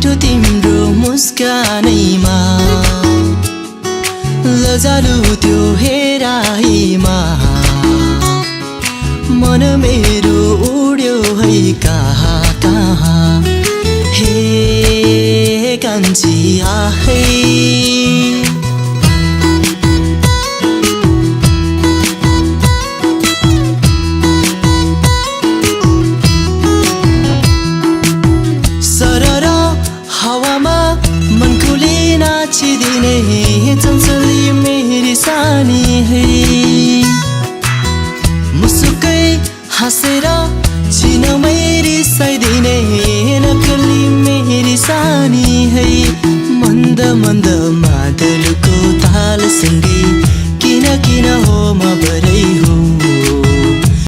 मिठो तिम्रो मुस्कानैमा लजालु त्यो हेराइमा मन मेरो उड्यो है कहाँ कहाँ हे कान्छी आहै नाचिदिने चञ्चली मेरी सानी है मुसुकै हाँसेर चिनमै रिसाइदिने नक्कली मेरी सानी है मन्द मन्द मादलको तालसँगै किन किन हो म